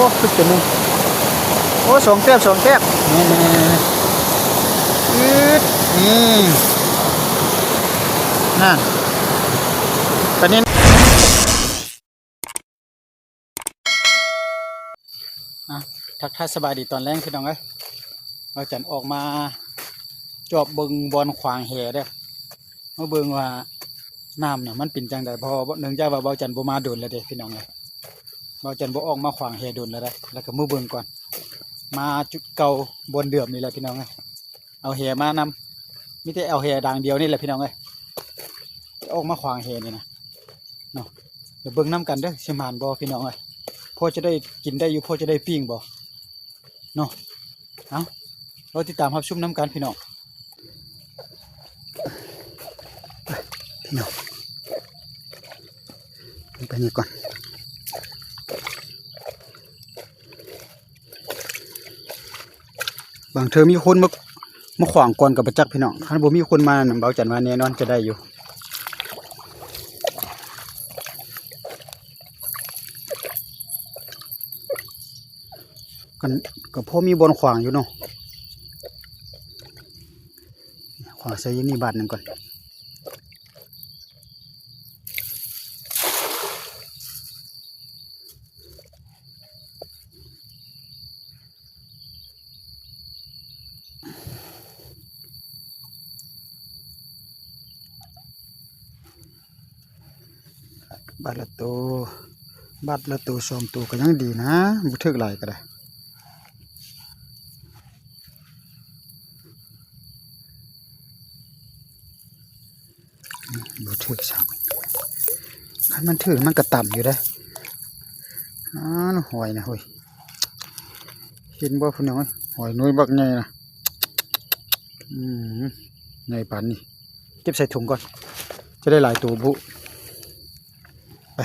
ໂອ້ ຂຶ້ນຕົວໜຶ່ງ ໂອ້ ສອງແຕ້ມ ສອງແຕ້ມ ນີ້ໆໆ ອືດ ນີ້ ນັ້ນ ປານິນ. ອ່ະ ທັກທາຍສະບາຍດີຕອນແລງພີ່ນ້ອງເອີຍ, ບ່າວຈັນອອກມາຈອບເບິ່ງບ່ອນຂວາງແຫເດີ້ ມາເບິ່ງວ່ານ້ຳນະມັນເປັນຈັ່ງໃດ, ເພາະວ່າເນື່ອງຈາກວ່າບ່າວຈັນບໍ່ມາດົນແລ້ວເດ້ພີ່ນ້ອງເອີຍ, ບ່າວຈັນບໍ່ອອກມາຂວາງແຫດົນແລ້ວເດ້, ແລ້ວກໍມາເບິ່ງກ່ອນ, ມາຈຸດເກົ່າບ່ອນເດີມນີ້ແຫຼະພີ່ນ້ອງເອີຍ. ເອົາແຫມານຳ, ມີແຕ່ເອົາແຫດາງດຽວນີ້ແຫຼະພີ່ນ້ອງເອີຍ ອອກມາຂວາງແຫນີ້ນະເນາະ. ດຽວເບິ່ງນຳກັນເດີ້ ຊິໝານບໍ່ພີ່ນ້ອງເອີຍ, ພໍຈະໄດ້ກິນໄດ້ຢູ່ ພໍຈະໄດ້ປີ້ງບໍ່ເນາະ. ເອົາ ລໍຕິດຕາມຮັບຊົມນຳກັນພີ່ນ້ອງ. ໄປພີ່ນ້ອງ ໄປນີ້ກ່ອນ. ບາງເທື່ອມີຄົນມາ ມາຂວາງກ່ອນກໍບໍ່ຈັກພີ່ນ້ອງ, ຄັນບໍ່ມີຄົນມານຳ ບ່າວຈັນວ່າແນ່ນອນຈະໄດ້ຢູ່. ກໍ ກໍພໍມີບ່ອນຂວາງຢູ່ເນາະ, ຂວາງໃສ່ຢູ່ນີ້ບາດໜຶ່ງກ່ອນ. ບາດລະໂຕ ບາດລະໂຕສອງໂຕກໍຍັງດີນະ, ບໍ່ຖືກຫຼາຍກໍໄດ້. ບໍ່ຖືກຊ້ຳ, ຄັນມັນຖືກມັນກໍຕ່ຳຢູ່ເດ້. ອ້າວ ຫອຍນະ ໂຫຍ ເຫັນບໍ່ພີ່ນ້ອງເອີຍ, ຫອຍໜ່ວຍບັກໃຫຍ່ນະ. ອືມ ໃຫຍ່ປານນີ້ ເກັບໃສ່ຖົງກ່ອນ ຈະໄດ້ຫຼາຍໂຕບຸ. ໄປ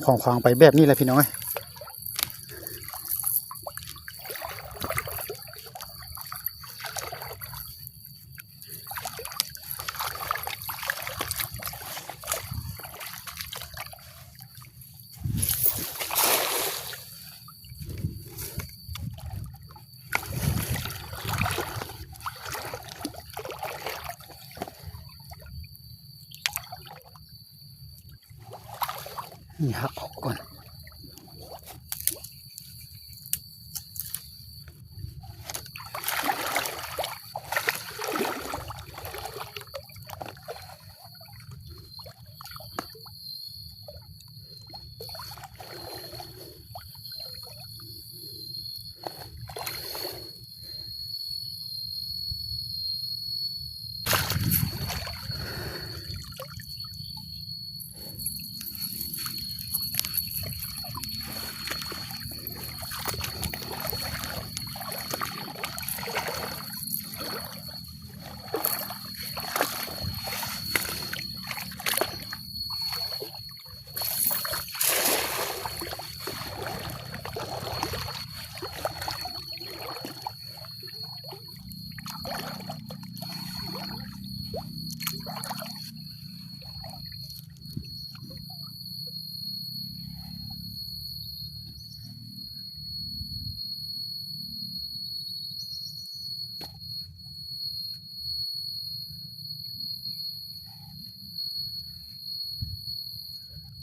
ຂວາງໆໄປແບບນີ້ແຫຼະພີ່ນ້ອງເອີຍ. ນີ້ ຫັກອອກກ່ອນ.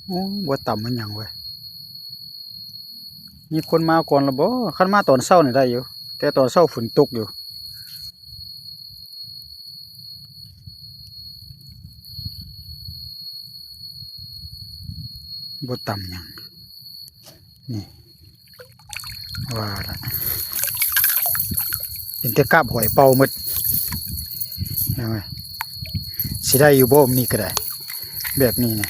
ໂອ້ ບໍ່ຕ່ຳແມ່ນຫຍັງເວີຍ. ມີຄົນມາກ່ອນລະບໍ? ຄັນມາຕອນເຊົ້ານີ້ໄດ້ຢູ່, ແຕ່ຕອນເຊົ້າຝົນຕົກຢູ່. ບໍ່ຕ່ຳຫຍັງ ນີ້ ວ່າລະ ເປັນແຕ່ກາບຫອຍເປົ່າໝົດ. ເຫັນໄໝ? ຊິໄດ້ຢູ່ບໍ່ ມື້ນີ້ກໍໄດ້ ແບບນີ້ນະ.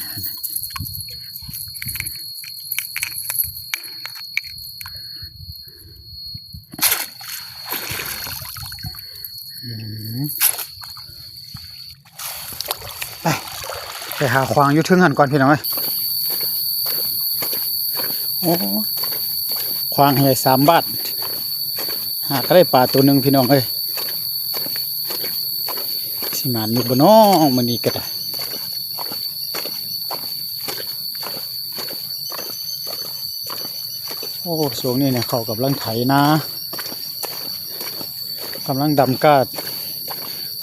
ອືມ ໄປ ໄປຫາຂວາງຢູ່ເທິງຫັ້ນກ່ອນພີ່ນ້ອງເອີຍ. ໂອ້ ຂວາງໃຫຍ່ສາມບາດ ຫາກໍໄດ້ປາໂຕໜຶ່ງພີ່ນ້ອງເອີຍ. ຊິໝານຢູ່ບໍ່ນໍ ມື້ນີ້ກໍໄດ້. ອ ໂອ້ ຊ່ວງນີ້ນະ ເຂົາກຳລັງໄຖນາ ກຳລັງດຳກ້າ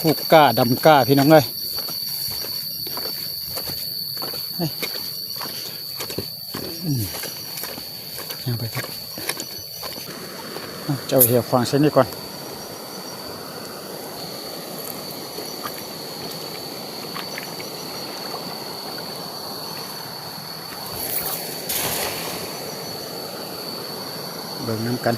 ປູກກ້າ ດຳກ້າ ພີ່ນ້ອງເອີຍ. ເອີຍ ອືມ ຍ່າງໄປເຖາະ ເອົາ ເຈົ້າເຫວຂວາງໃສ່ນີ້ກ່ອນ. ເບິ່ງນຳກັນ.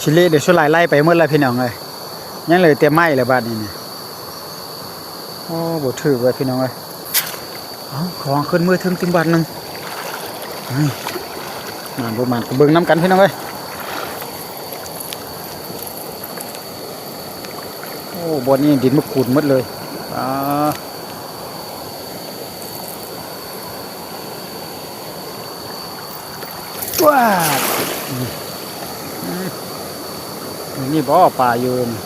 ຂີ້ເລະເດ ສ່ວນຫຼາຍໄລ່ໄປໝົດແລ້ວພີ່ນ້ອງເອີຍ ຍັງເຫຼືອແຕ່ໄມ້ແລ້ວບາດນີ້ນະ. ໂອ້ ບໍ່ຖືກເວີຍພີ່ນ້ອງເອີຍ. ເອົາ ຂອງຂຶ້ນເມືອເທິງຕື່ມບາດໜຶ່ງ. ເຮີ້ຍ ໝານບໍ່ໝານ ໄປເບິ່ງນຳກັນພີ່ນ້ອງເອີຍ. ໂອ້ ບ່ອນນີ້ດິນມາຂູດໝົດເລີຍ. ອາ ວ້າ ອືມ ນີ້ບໍ່ປາຢູ່ນີ້.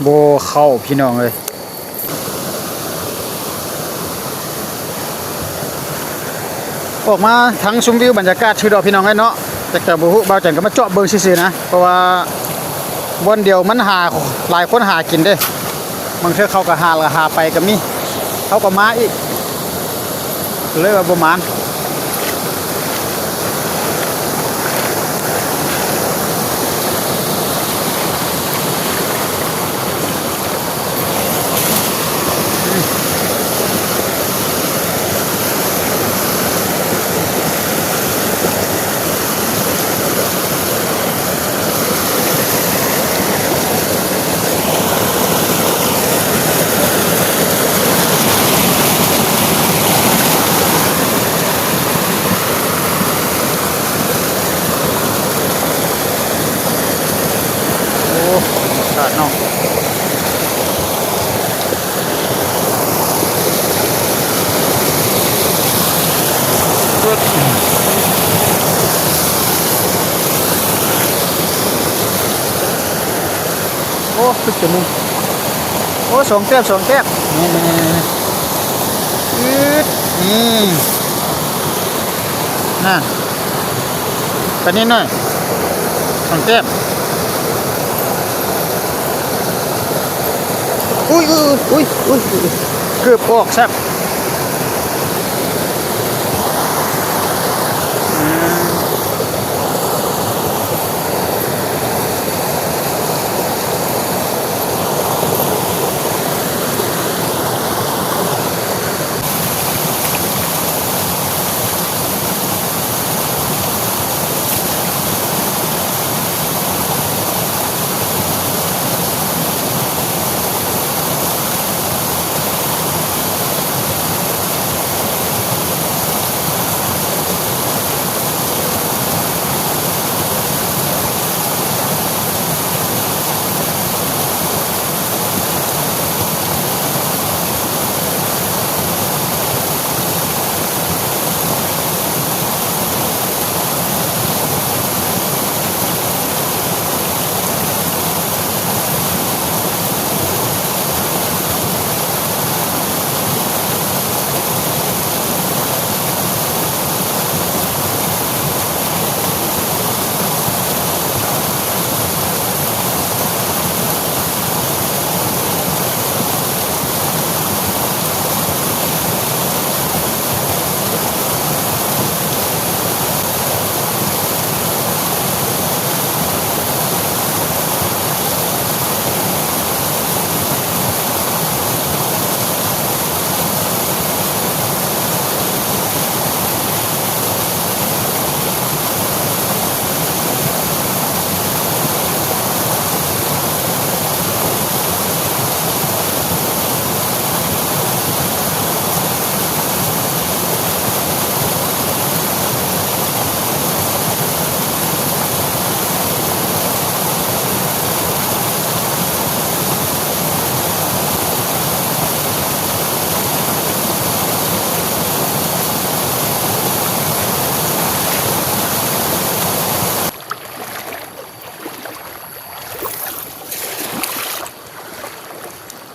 ບໍ່ເຂົ້າພີ່ນ້ອງເອີຍ. ອອກມາທັງຊົມວິວບັນຍາກາດຊື່ດອກພີ່ນ້ອງເອີຍເນາະ, ແຕ່ກະບໍ່ຮູ້ ບ່າວຈັນກະມາເຈາະເບິ່ງຊື່ໆນະ ເພາະວ່າບ່ອນດຽວມັນຫາ ຫຼາຍຄົນຫາກິນເດ້. ບາງເທື່ອເຂົາກະຫາ ແລ້ວກະຫາໄປກະມີ ເຂົາກະມາອີກ ເລີຍວ່າບໍ່ໝານ. ໂອ້ ທຳມະຊາດເນາະ. ໂອ້ ຄືຈະມີ ໂອ້ ສອງແຕ້ມ ສອງແຕ້ມ ນີ້ ນີ້ ນີ້ ອືດ ນີ້ ນັ້ນ ປານິດນ້ອຍ ສອງແຕ້ມ. ອຸ້ຍ ອຸ້ຍ ເກືອບອອກຊ້ຳ.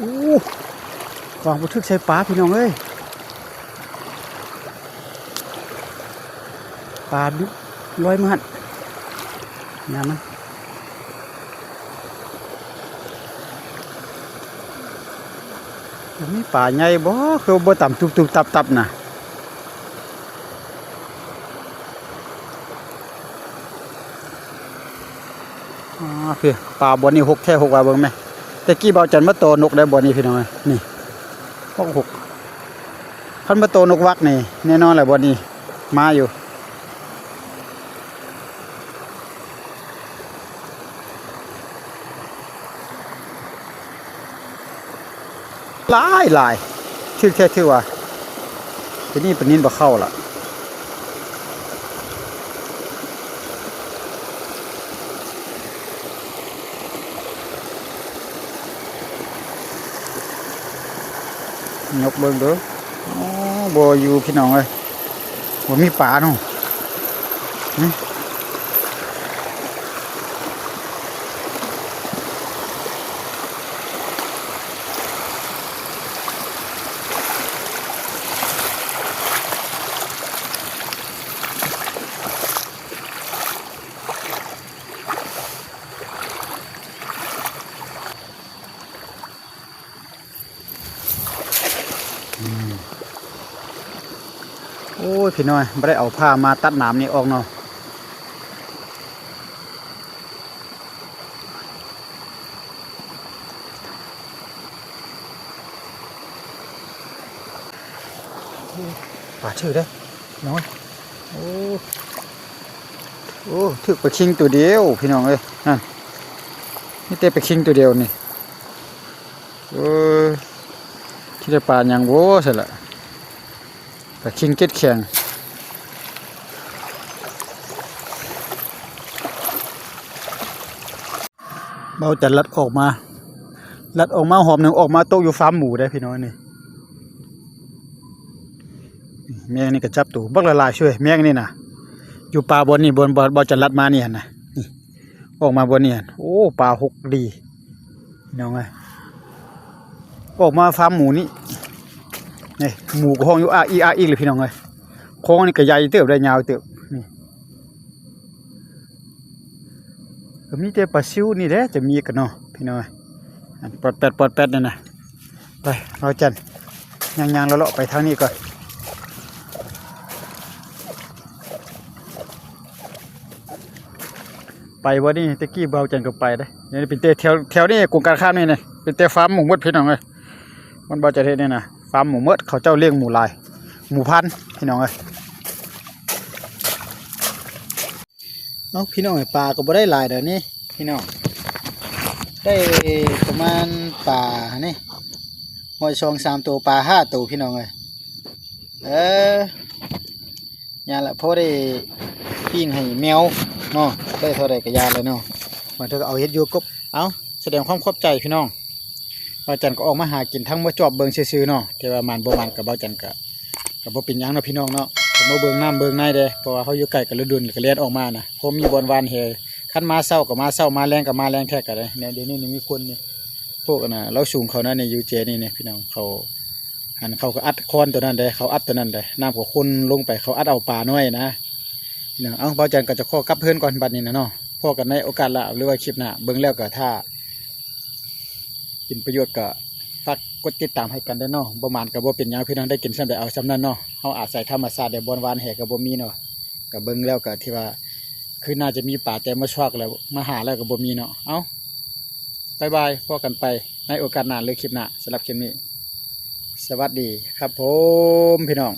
ໂອ້ ວາງບໍ່ຖືກໃສ່ປາພີ່ນ້ອງເອີຍ ປາລອຍມາຫັ້ນ ຍາມມັນ ມັນມີປາໃຫຍ່ບໍ່ ຄືບໍ່ຕຳຕຸບໆຕັບໆນະ. ອາ ພີ້ ປາບ່ອນນີ້ຫົກແທ້ຫົກວ່າ ເບິ່ງແມະ ແຕ່ກີ້ບ່າວຈັນມາຕໍ່ນົກໄດ້ບ່ອນນີ້ພີ່ນ້ອງເອີຍ ນີ້ຫົກຫົກ ຄັນມາຕໍ່ນົກວັກນີ້ແນ່ນອນແຫຼະ ບ່ອນນີ້ມາຢູ່. ຫຼາຍໆ ຖືກແທ້ຖືກວ່າ ທີນີ້ປານິນບໍ່ເຂົ້າລະ ຍົກເບິ່ງເດີ້ ໂອ້ ບໍ່ຢູ່ພີ່ນ້ອງເອີຍ. ບໍ່ມີປາເນາະ ຫຶ. ອືມ ໂອ້ຍ ພີ່ນ້ອງ ບໍ່ໄດ້ເອົາຜ້າມາຕັດໜາມນີ້ອອກເນາະ. ປາຖືກເດ້ນ້ອຍ ໂອ້ ໂອ້ ຖືກປາຄິງໂຕດຽວ ພີ່ນ້ອງເອີຍ ນັ້ນ ມີແຕ່ປາຄິງໂຕດຽວນີ້. ເອີ ຊິໄດ້ປາຫຍັງບໍ່ຊັ້ນລະ ປາຄິງເກັດແຂງ. ບ່າວຈັນລັດອອກມາ ລັດອອກມາຮອບໜຶ່ງ ອອກມາຕົກຢູ່ຟາມໝູເດ້ພີ່ນ້ອງນີ້. ແມງນີ້ກໍຈັບໂຕບັກຫຼາຍໆ ຊ່ວຍ ແມງນີ້ນະ ຢູ່ປ່າບ່ອນນີ້ ບ່ອນ ບ່ອນ ບ່າວຈັນລັດມານີ້ຫັ້ນນະ ນີ້ ອອກມາບ່ອນນີ້ຫັ້ນ ໂອ້ ປາຫົກດີ ພີ່ນ້ອງເອີຍ ອອກມາຟາມໝູນີ້ ນີ້ ໝູກໍຮ້ອງຢູ່ອາກອີກອາກອີກເລີຍ ພີ່ນ້ອງເອີຍ. ຄອງນີ້ກໍໃຫຍ່ເຕີບໄດ໋ ຍາວເຕີບ ນີ້ ກໍມີແຕ່ປາຊິວນີ້ແຫຼະຈະມີກັນເນາະ ພີ່ນ້ອງເອີຍ ອັນປອດແປດ ປອດແປດນີ້ນະ. ໄປ ບ່າວຈັນ ຍ່າງໆເລາະໆໄປທາງນີ້ກ່ອນ. ໄປບໍ່ນີ້ ແຕ່ກີ້ບ່າວຈັນກໍໄປເດ້ ນີ້ເປັນແຕ່ແຖວ ແຖວນີ້ກົງກັນຂ້າມນີ້ນະ ເປັນແຕ່ຟາມໝູໝົດ ພີ່ນ້ອງເອີຍ. ມັນບໍ່ຈະເຮັດນີ້ນະ ຟາມໝູໝົດ ເຂົາເຈົ້າລ້ຽງໝູຫຼາຍ ໝູພັນ ພີ່ນ້ອງເອີຍ. ເອົ້າ ພີ່ນ້ອງເອີຍ ປາກໍບໍ່ໄດ້ຫຼາຍດອກນີ້ ພີ່ນ້ອງ ໄດ້ປະມານປານີ້ ຮ້ອຍສອງສາມໂຕ ປາຫ້າໂຕ ພີ່ນ້ອງເອີຍ. ເອີ ຢ່າລະ ພໍໄດ້ປີ້ງໃຫ້ແມວເນາະ ໄດ້ເທົ່າໃດກໍຢ່າລະເນາະ ບາງເທື່ອກໍເອົາເຮັດຢູ່ກົບ. ເອົ້າ ສະແດງຄວາມຂອບໃຈ ພີ່ນ້ອງ. ບ່າວຈັນກໍອອກມາຫາກິນ ທັງມາຈອບເບິ່ງຊື່ໆເນາະ ແຕ່ວ່າໝານບໍ່ໝານກໍ ບ່າວຈັນກໍ ກໍບໍ່ເປັນຫຍັງເນາະ ພີ່ນ້ອງເນາະ ກໍມາເບິ່ງນ້ຳເບິ່ງໃນແດ່ ເພາະວ່າເຮົາຢູ່ໃກ້ກັນ ລະດົນກໍແລ່ນອອກມານະ ພໍມີບ່ອນຫວ່ານແຫ ຄັນມາເຊົ້າກໍມາເຊົ້າ ມາແລງກໍມາແລງແທ້ກໍໄດ້. ແນວດຽວນີ້ນີ້ມີຄົນນີ້ ພວກອັນນ່າ ລາວສູງເຂົານັ້ນນີ້ ຢູ່ເຈນີ້ນີ້ ພີ່ນ້ອງ ເຂົາ ອັນ ເຂົາກໍອັດຄອນໂຕນັ້ນເດ້ ເຂົາອັດໂຕນັ້ນເດ້ ນ້ຳກໍຂຸ່ນລົງໄປ ເຂົາອັດເອົາປານ້ອຍນະ ພີ່ນ້ອງ. ເອົ້າ ບ່າວຈັນກໍຈະຂໍກັບເຮືອນກ່ອນບັດນີ້ນະເນາະ ພໍ້ກັນໃນໂອກາດໜ້າ ຫຼືວ່າຄລິບໜ້າ ເບິ່ງແລ້ວກໍຖ້າ ເປັນປະໂຫຍດກໍຝາກກົດຕິດຕາມໃຫ້ກັນເດີເນາະ. ບໍ່ໝານກໍບໍ່ເປັນຫຍັງ ພີ່ນ້ອງ ໄດ້ກິນສ່ຳໃດເອົາສ່ຳນັ້ນເນາະ. ເຮົາອາໄສທຳມະຊາດເດ້ ບ່ອນຫວ່ານແຫກໍບໍ່ມີເນາະ. ກໍເບິ່ງແລ້ວກໍຖືວ່າຄືໜ້າຈະມີປາແຕ່ມາຊອກແລ້ວ ມາຫາແລ້ວກໍບໍ່ມີເນາະ. ເອົ້າ ບາຍບາຍ ພໍ້ກັນໄປໃນໂອກາດໜ້າ ຫຼື ຄລິບໜ້າ. ສຳລັບຄລິບນີ້ ສະຫວັດດີຄັບຜົມ ພີ່ນ້ອງ.